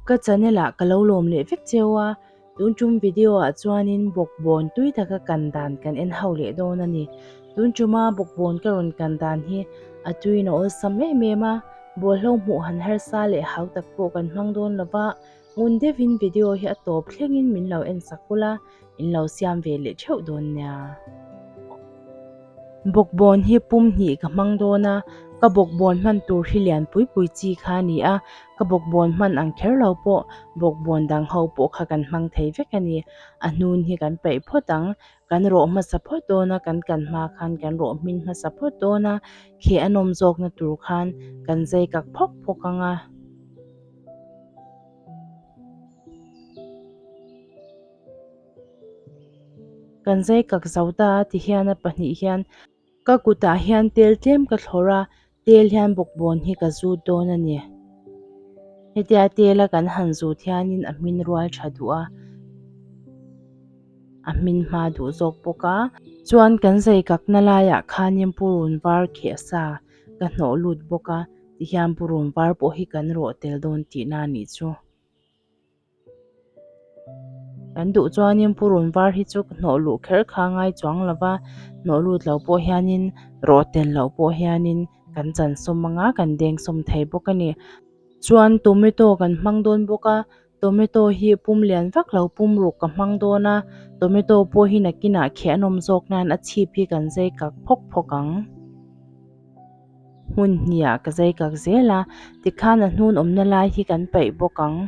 Ka channel ah ka lo lawm leh vek cheu a, tun tum video ah chuanin bawkbawn tui taka kan dan kan en ho leh dawn a ni. Tun tuma bawkbawn ka rawn kan dan hi a tuiin a awlsam em em a, bawlhlo hmuh han harsa leh hau tak pawh kan hmang dawn lova, ngun deuhin video hi a tawp thlengin min lo en sak ula, in lo siam ve leh theuh dawn nia. Bawkbawn hi pum hnih ka hmang dawn a, ka bawkbawn hman tur hi lian pui pui chi kha a ni a, ka bawkbawn hman ang kher lo pawh bawkbawn dang ho pawh kha kan hmang thei vek a ni. A hnun hi kan peih phawt ang, kan rawh hmasa phawt dawn a, kan kan hma khan kan rawh hmin hmasa phawt dawn a, kheh a nawm zawkna tur khan kan zai kak phawk phawk ang a. Kan zai kak zo ta a ti hian a pahnih hian ka kutah hian tel tlem ka thlawr a, tel hian bawkbawn hi ka zut dawn a ni. Hetia tel a kan han zut hianin a hmin rual tha duh a, a hmin hma duh zawk bawk a. Chuan kan zai kakna laiah khanin purun var kheh sa ka hnawh lut bawk a, tihian purun var pawh hi kan rawh tel dawn tihna a nih chu. Kan duh chuanin purun var hi chu hnawh luh kher kha ngai chuang lo va, hnawh lut lo pawh hianin rawh tel loh pawh hianin kan chan sawm anga kan deng sawm thei bawk a ni. Chuan tomato kan hmang dawn bawk a, tomato hi pum lian vak lo pum ruk ka hmang dawn a, tomato pawh hi nakinah kheh a nawm zawk nan a chhip hi kan zai kak phawk phawk ang. Hmun hniah ka zai kak zel a, tikhan a hnun awmna lai hi kan paih bawk ang.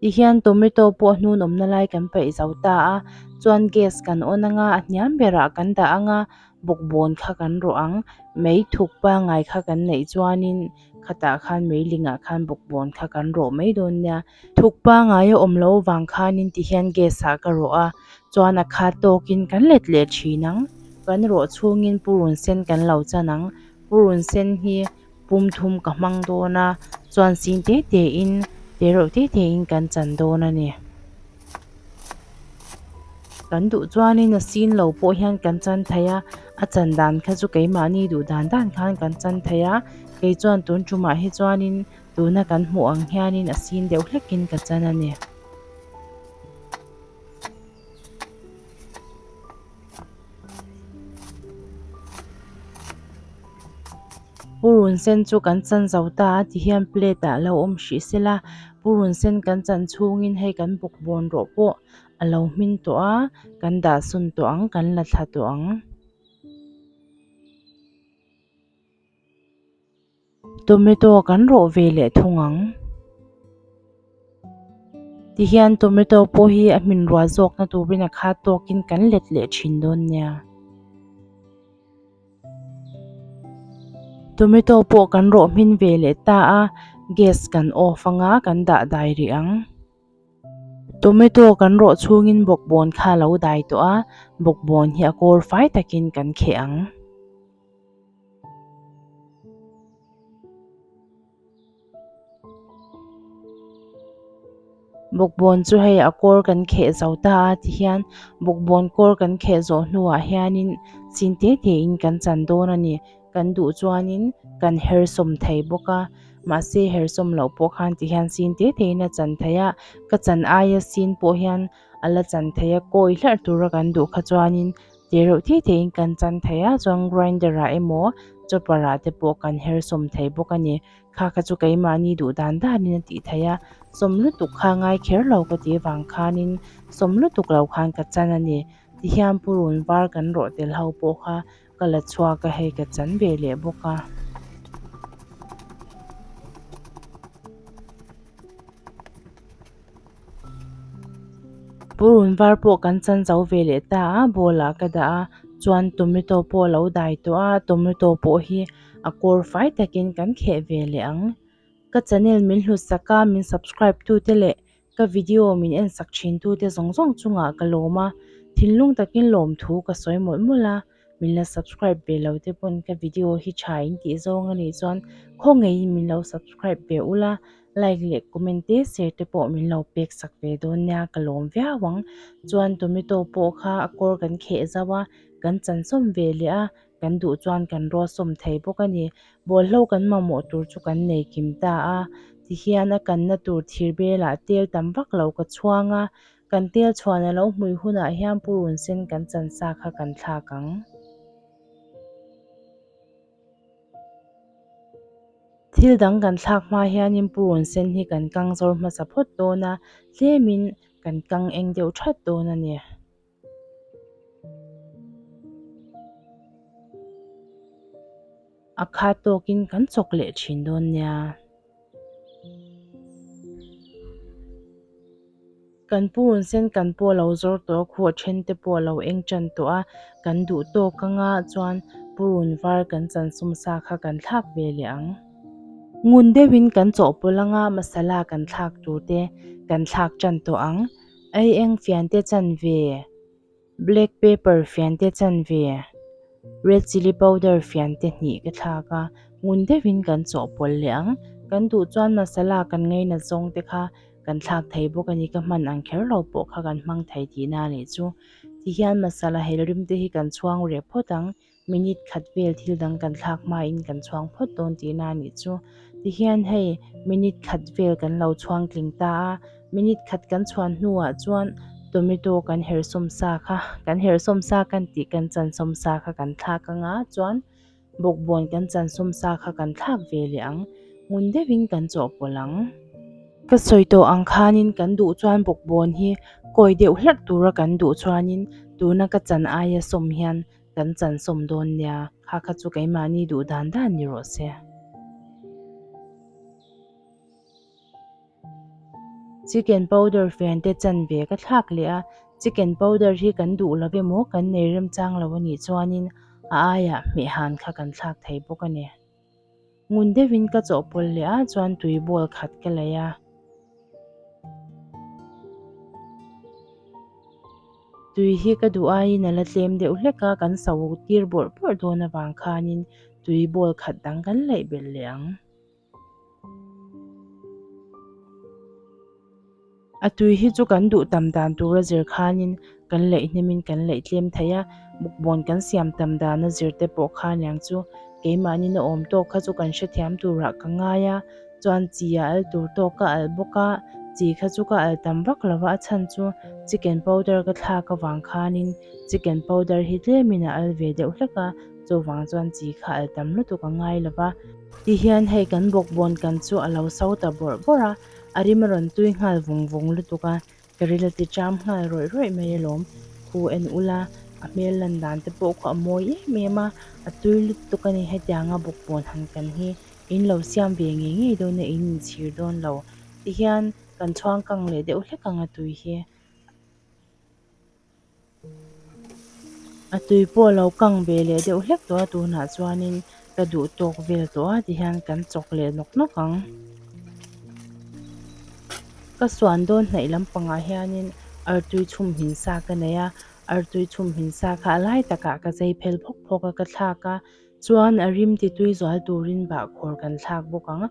Tihian tomato pawh a hnun awmna lai kan paih zo ta a, chuan gas kan on anga a hniam berah kan dah anga bawkbawn kha kan rawh ang. Mei thuk pangngai kha kan neih chuanin khatah khan meilingah khan bawkbawn kha kan rawh mai dawn nia. Thuk pangngai a awm loh avang khanin tihian gas ah ka rawh a, chuan a khat tawkin kan let leh thin ang. Kan rawh chhungin purun sen kan lo chan ang. Purun sen hi pum thum ka hmang dawn a, chuan sin te te in te reuh te te in kan chan dawn a ni. Kan duh chuanin a sin lo pawh hian kan chan thei a, a chan dan kha chu keimahni duh dan dan khan kan chan thei a, kei chuan tun tumah hi chuanin tuna kan hmuh ang hianin a sin deuh hlekin ka chan a ni. Purun sen chu kan chan zo ta a ti hian plate ah lo awm hrih sela purun sen kan chan chhungin hei kan bawkbawn rawh pawh a lo hmin tawh a kan dah sawn tawh ang kan la thla tawh ang. Tomato kan rawh ve leh thung ang. Tihian tomato pawh hi a hmin rual zawkna turin a khat tawkin kan let leh thin dawn nia. Tomato pawh kan rawh hmin ve leh ta a, gas kan off anga kan dah dai rih ang. Tomato kan rawh chhungin bawkbawn kha a lo dai tawh a, bawkbawn hi a kawr fai takin kan kheh ang. Bawkbawn chu hei a kawr kan kheh zo ta a tihian bawkbawn kawr kan kheh zawh hnuah hianin chin te te in kan chan dawn a ni kan duh chuanin kan her sawm thei bawk a mahse her sawm loh pawh khan tihian chin te te in a chan theih a ka chan aia sin pawh hian a la chan theih a kawi hlarh tura kan duh kha chuanin Tih reuh thei theiin kan chan thei a, chuan grinder ah emaw chopper ah te pawh kan her sawm thei bawk a ni. Kha kha chu keimahni duh dan danin a tih theih a, sawm lutuk kha ngai kher lo ka tih avang khanin sawm lutuk lo khan ka chan a ni. Tihian purun var kan rawh tel ho pawh kha ka la chhuak a, hei ka chan ve leh bawk a. Purun var pawh kan chan zo ve leh ta a bowl ah ka dah a chuan tomato pawh a lo dai tawh a tomato pawh hi a kawr fai takin kan kheh ve leh ang ka channel min hlut sak a min subscribe tu te leh ka video min en sak thin tu te zawng zawng chungah ka lawm a thinlung takin lawmthu ka sawi mawlh mawlh a. Min la subscribe ve lo te pawn ka video hi tha in tih zawng a nih chuan khaw ngeiin min lo subscribe ve ula, like leh comment te share te pawh min lo pek sak ve dawn nia ka lawm viau ang. Chuan tomato pawh kha a kawr kan kheh zauh a, kan chan sawm ve leh a, kan duh chuan kan rawt sawm thei bawk a ni. Bawlhlo kan mamawh tur chu kan nei kim ta a, Tihian a kanna tur thir belah tel tam vak lo ka chhuang a, kan tel chhuan a lo hmui hunah hian purun sen kan chan sa kha kan thlak ang. Thil dang kan thlak hma hianin purun sen hi kan kang zawr hmasa phawt dawn a, tlemin kan kang eng deuh that dawn a ni. A khat tawkin kan chawk leh thin dawn nia. Kan purun sen kan pawh lo zawr tawh a, khuh then te pawh a lo eng tan tawh a, kan duh tawk anga chuan purun var kan chan sum sa kha kan thlak ve leh ang. Ngun deuhin kan chawhpawlh anga masala kan thlak tur te kan thlak tan tawh ang. Ei eng fiante chanve, black pepper fiante chanve, red chilli powder fiante hnih ka thlak a, ngun deuhin kan chawhpawlh leh ang. Kan duh chuan masala kan ngainat zawng te kha kan thlak thei bawk a ni, ka hman ang kher lo pawh kha kan hmang thei tihna a nih chu. Tihian masala helrim te hi kan chhuang reh phawt ang. Minute khat vel thil dang kan thlak hmain kan chhuang phawt dawn tihna a nih chu. Tihian hei minute khat vel kan lo chhuang tling ta a, minute khat kan chhuan hnuah chuan tomato kan her sawm sa kha, kan her sawm sa kan tih kan chan sawm sa kha kan thlak anga chuan bawkbawn kan chan sawm sa kha kan thlak ve leh ang, ngun deuhin kan chawhpawlh ang. Ka sawi tawh ang khanin kan duh chuan bawkbawn hi kawi deuh hlarh tura kan duh chuanin tuna ka chan aia sawm hian Kan chan sawm dawn nia, kha kha chu keimahni duh dan dan ni rawh se. Chicken powder fian te chan ve ka thlak leh a, chicken powder hi kan duh lo emaw kan nei remchang lo a nih chuanin a aiah hmehhan kha kan thlak thei bawk a ni. Ngun deuhin ka chawhpawlh leh a chuan tui bowl khat ka lei a. Tui hi ka duh aiin a la tlem deuh hlek a, kan so tir bawrh bawrh dawn avang khanin tui bowl khat dang kan laih belh leh ang. A tui hi chu kan duh tam dan tura zir khanin kan laih hnemin kan laih tlem thei a, bukbawn kan siam tam dana zir te pawh khan ang chu keimahnin a awm tawk kha chu kan hrethiam turah ka ngai a, chuan chi a al tur tawk ka alh bawk a, chi kha chu ka alh tam vak lo va, a chhan chu chicken powder ka thlak avang khanin chicken powder hi tlemin a al ve deuh hlek a, chuvang chuan chi kha alh tam lutuk a ngai lo va. Tihian hei kan bawkbawn kan chu a lo so ta bawrh bawrh a, a rim a rawn tui nghal vung vung lutuk a, ka ril a ti cham nghal rawih rawih mai alawm. Khu en ula, a hmel lan dan te pawh khaw a mawi em em a, a tui lutuk a ni hetianga bawkbawn han kan hi in lo siam ve ngei ngei dawn a in inchhir dawn lo. Tihian kan chhuang kang leh deuh hlek ang a tui hi. A tui pawh a lo kang ve leh deuh hlek tawh a tunah chuanin ka duh tawk vel tawh a tihian kan chawk leh nawk nawk ang. Ka suan dawn hnaih lampangah hianin artui chhum hmin sa ka nei a, artui chhum hmin sa kha a lai takah ka zai phel phawk phawk a ka thlak a, Chuan a rim ti tui zual turin bahkhawr kan thlak bawk ang.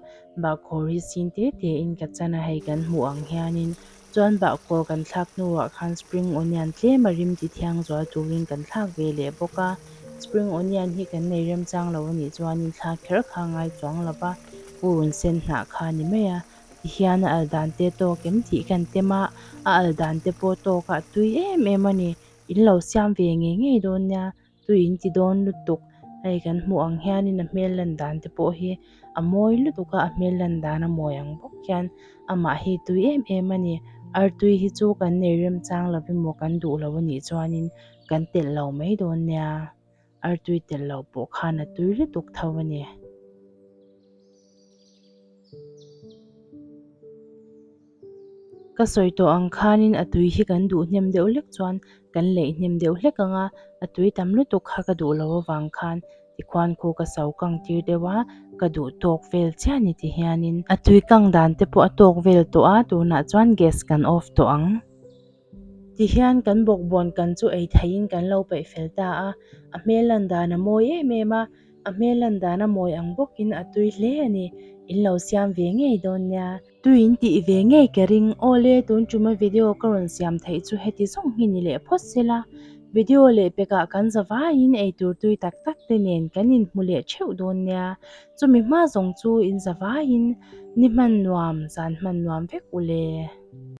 Bahkhawr hi sin te te in ka chan a hei kan hmuh ang hianin. Chuan bahkhawr kan thlak hnuah khan spring onion tlem a rim ti thiang zual turin kan thlak ve leh bawk a. Spring onion hi kan nei remchang lo anih chuanin thlak kher kha ngai chuang lo va, purun sen hnah kha a ni mai a. Tihian a al dan te tawk em tih kan tem a, a al dan te pawh tawk a tui em em a ni. In lo siam ve ngei ngei dawn nia. Tui in ti dawn lutuk, hei kan hmuh ang hianin a hmel lan dan te pawh hi a mawi lutuk a, a hmel lan dan a mawi ang bawk hian amah hi tui em em a ni. Artui hi chu kan nei remchang lo emaw kan duh lo a nih chuanin kan telh lo mai dawn nia, artui telh loh pawh khan a tui lutuk tho a ni. Ka sawi tawh ang khanin a tui hi kan duh hnem deuh hlek chuan kan leih hnem deuh hlek ang a, a tui tam lutuk kha ka duh loh avang khan tikhuan khu ka so kang tir deuh a, ka duh tawk vel chiah ni ti hianin a tui kang dan te pawh a tawk vel tawh a, tunah chuan gas kan off tawh ang. Tihian kan bawkbawn kan chu ei theihin kan lo peih fel ta a, a hmel lan dan a mawi em em a, a hmel lan dan a mawi ang bawkin a tui hle a ni, in lo siam ve ngei dawn nia. Tui in tih ve ngei ka ring, awle tun tuma video ka rawn siam theih chu heti zawng hi ni leh phawt sela. Video leh pekah kan zavaiin eitur tui tak tak te nen kan inhmu leh theuh dawn nia. Chumi hma zawng chu in zavaiin ni hman nuam, zan hman nuam vek u le.